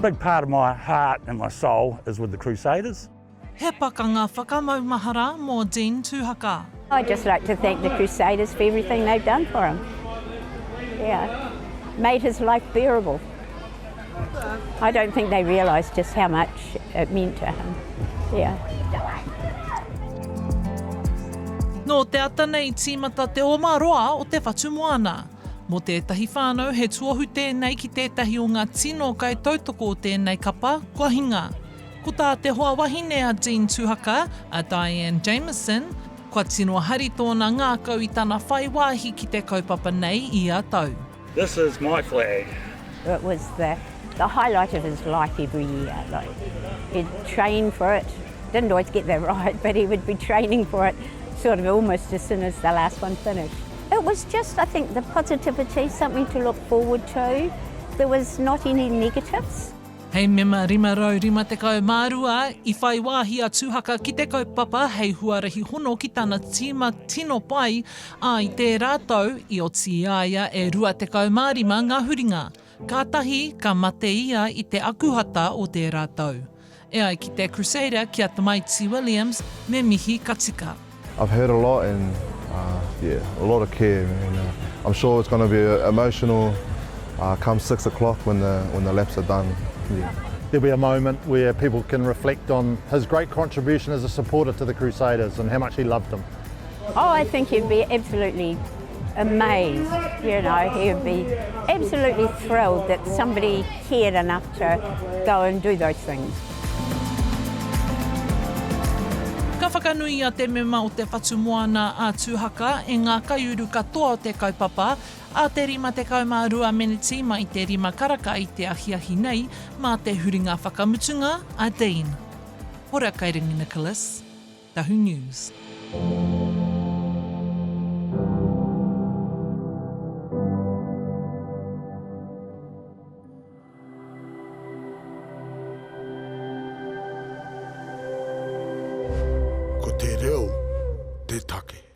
Big part of my heart and my soul is with the Crusaders. He pakanga whakamaumahara mō Dean Tuhaka. I'd just like to thank the Crusaders for everything they've done for him. Yeah, made his life bearable. I don't think they realise just how much it meant to him. Yeah. Nō te ata nei tīmata te oma roa o te whatu moana. Mō tētahi whānau he tuohu tēnei ki tētahi o ngā tino kaitautoko o tēnei kapa kua hinga. Ko tā te hoa wahine a Dean Tuhaka, a Diane Jamieson, kua tino hari tōna ngākau i tana whai wāhi ki te kaupapa nei ia tau. This is my flag. It was the the highlight of his life every year. Like he'd train for it. Didn't always get that right, but he would be training for it sort of almost as soon as the last one finished. It was just, I think, the positivity, something to look forward to. There was not any negatives. Hei mema 552, i whai wāhi a Tuhaka ki te kaupapa hei huarahi hono ki tana tīma tino pai, ā, i tērā tau, i oti i a ia e 25 ngā huringa. Kātahi ka mate ia i te Akuhata o tērā tau. E ai ki te Crusader ki a Tamaiti Williams, me mihi ka tika. I've heard a lot and yeah, a lot of care and I'm sure it's gonna be emotional come six o'clock when the when the laps are done. Yeah. There'll be a moment where people can reflect on his great contribution as a supporter to the Crusaders and how much he loved them. Oh, I think he'd be absolutely amazed, you know, he would be absolutely thrilled that somebody cared enough to go and do those things. Ka whakanuia te mema o te Whatu Moana a Tuhaka e ngā kaiuru katoa o te kaupapa ā te 52 meneti mai te rima karaka i te ahiahi nei mā te huringa whakamutunga a Dean. Hora Kairangi Nicholas, Tahu News. Ko te reo te take.